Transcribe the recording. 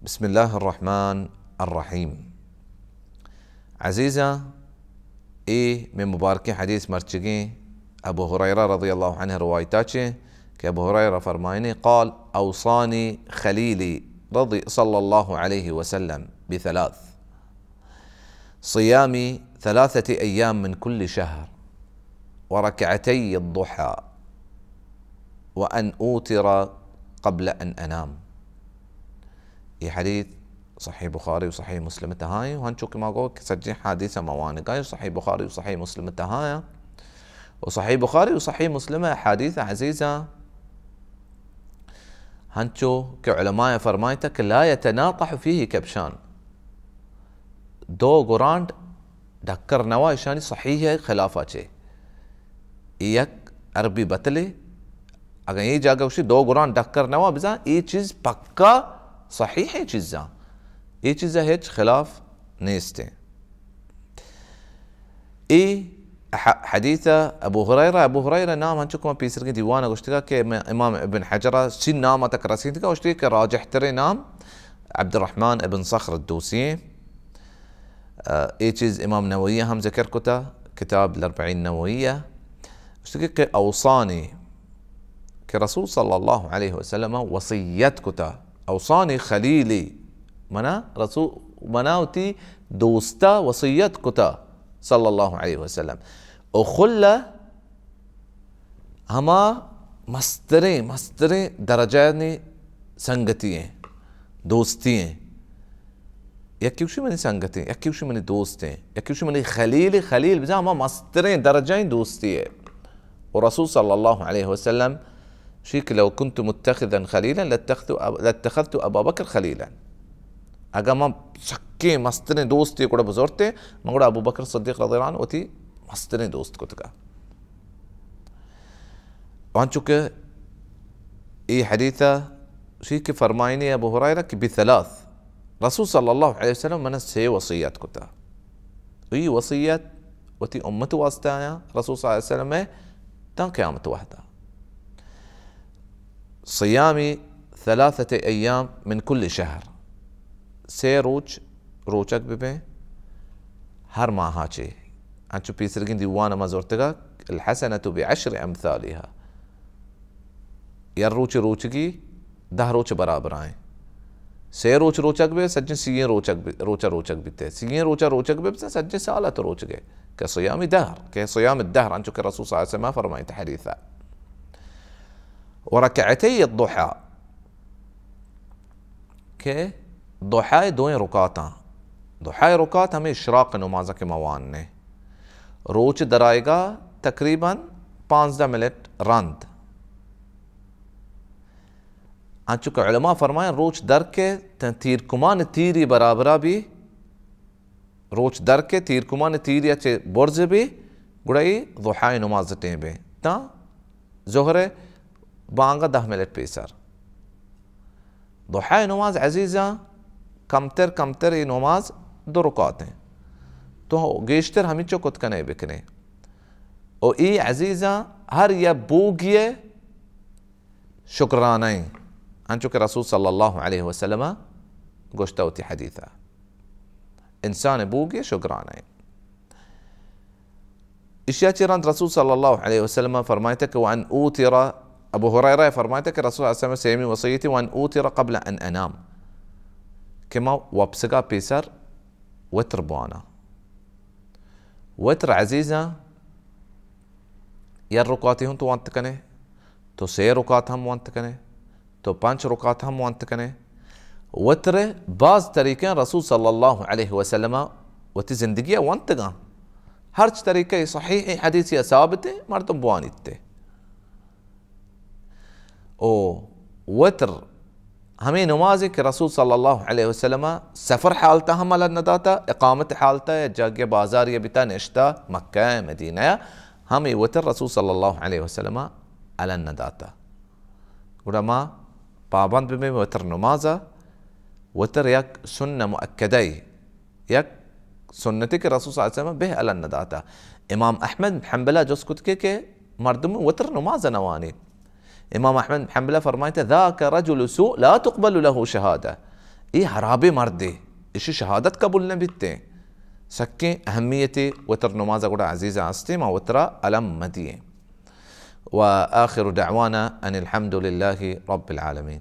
بسم اللہ الرحمن الرحیم۔ عزیزاں، اے مئے مبارکیں حدیث مرچگیں ابو ہریرہ رضی اللہ عنہ روایتا چے کہ ابو ہریرہ فرمائنے، قال، اوصانی خلیلی رضی، صلی اللہ علیہ وسلم بثلاث، صیام ثلاثة ایام من کل شہر، ورکعتی الضحی، وان اوتر قبل ان انام۔ اے حدیث صحیح بخاری و صحیح مسلم تہا ایں، و ہنچو کہ ما گو کہ سجیں حدیث ما وانگا ایں، صحیح بخاری و صحیح مسلم تہا ایں۔ و صحیح بخاری و صحیح مسلم حدیث عزیزاں، ہنچو کہ علماء فرمائتا کہ لا يتناطح فيه كبشان، دو گرانڈ ڈکر نوا، اشانی صحیح ءِ خلافا چے۔ اے یک عربی بتلے، اگاں اے جاگہ گوشی دو گرانڈ ڈکر نوا، بزاں اے چیز پکا صحیحیں چیزاں، اے چیزا ہچ خلاف نیستیں۔ اے ح-، حدیث ابو ہریرہ، ابو ہریرہ نام ہنچو کہ ما پیسرگیں دیوانا گوشتگا کہ م-، امام ابن حجرا چی نام تک رسیدگا، گوشتگا کہ راجح تریں نام عبدالرحمن ابن صخر الدوسی ایں۔ اے چیز امام نووی ہم ذکر کتا، کتاب الاربعین نوویہ، گوشتگی کہ اوصانی، کہ رسول صلی اللہ علیہ وسلم وصیت کتا، اوصانی خلیلی، منا رسول، منا وتی دوستا وصیت کتا صلی اللہ علیہ وسلم۔ و خلہ ہما مستریں، مستریں درجانی سنگتی ایں، دوستی ایں۔ یکے گوشی منی سنگتیں، یکے گوشی منی دوستیں، یکے گوشی منی خلیل، خلیل بزاں ہما مستریں درجہ ایں دوستی ءِ۔ و رسول صلی اللہ علیہ وسلم شی کہ لو كنت متخذا خليلا لاتخذت أب-، لاتخذت أبا بكر خليلا۔ اگاں من سکیں مستریں دوستے گڑا بزورتے، من گڑا ابو بکر صدیق رضی اللہ عنہ وتی مستریں دوست کتگا۔ وانچو کہ اے حدیث ءَ شی کہ فرمائنی ابو ہریرہ کہ بثلاث، رسول صلی اللہ علیہ وسلم من سے وصیت کتا۔ ای وصیت وتی امت واسطہ آیا رسول صلی اللہ علیہ وسلم ءِ تاں قیامت وحدہ۔ صیام ثلاثة ایام من کل شہر، سے روچ روچگ ببیں ہر ماہا چے۔ انچو پیسرگیں دیوان ما زرتگا، الحسنة بعشر امثالها، یر روچ روچگی دہ روچ برابر آئیں۔ سے روچ روچگ بے، سجن سیئیں روچگ بے، روچا روچگ بیتے۔ سیئیں روچا روچگ بے، سجن سالا تو روچگے۔ کہ صیام دہر، کہ صیام الدهر، انچو کہ رسول صلی اللہ علیہ وسلم فرمائیت حدیثا۔ ورکعتی الضحى، کہ ضحی دوئیں رکعتاں، ضحی رکعت ہمیں اشراق نماز کہ ما واننے، روچ درائیگا تقریباً پانزدہ منٹ رند۔ انچو کہ علماء فرمائیں روچ در کے تن تیر کمان تیری برابرہ بی، روچ در کے تیر کمان تیری چے برز بی، گڑا ای ضحی نماز ٹیم بے تاں ظہر بانگا دہ منٹ پیسر۔ ضحی نماز عزیزاں کمتر کمتر ای نماز دو رکعتیں، تو گیشتر ہمینچو کت کنے بکنے۔ او ای عزیزاں ہر یا بوگی شکرانہ ایں، انچو کہ رسول صلی اللہ علیہ وسلم گوشتہ وتی حدیثا، انسان بوگی شکرانہ ایں۔ اشیا چہ رند رسول صلی اللہ علیہ وسلم فرمائیت کہ وان اوتر، ابو ہریرہ فرمائیت کہ رسول صلی اللہ علیہ وسلم سیمی وصیتی، وان اوتر قبل ان انام، کہ ما وپسگا پیسر وتر بوانا۔ وتر عزیزاں، یک رکعتے ہم تو وانت کنے، تو سے رکعت ہم وانت کنے، تو پنچ رکعت ہم وانت کنے۔ وتر باز طریقے رسول صلی اللہ علیہ وسلم وتی زندگی وانتگاں۔ ہرچ طریقہ صحیح حدیثی ثابت مردم بوانیت۔ او وتر ہمے نمازے کہ رسول صلی اللہ علیہ وسلم سفر حالتا ہم الن نداتا، اقامت حالتا یا جاگہ بازار یا بتا نشتا مکہ مدینہ، ہمے وتر رسول صلی اللہ علیہ وسلم الن نداتا۔ گڑا ما پابند ببیں وتر نمازا۔ وتر یک سنہ مؤکدہ، یک سنتے کہ رسول صلی اللہ علیہ وسلم بہ الن نداتا۔ امام احمد حنبلہ جست کت کہ، کہ مردم وتر نماز نوانی۔ امام احمد حنبلہ فرمائیت، ذاک رجل سوء لا تقبل له شهادة۔ اے حرابیں مردے، اشی شہادت قبول نہ بیتیں۔ سکیں اہمیتے وتر نماز گڑا عزیز ہستیں، ما وترا الم مدییں۔ وآخر دعوانا ان الحمد لله رب العالمين۔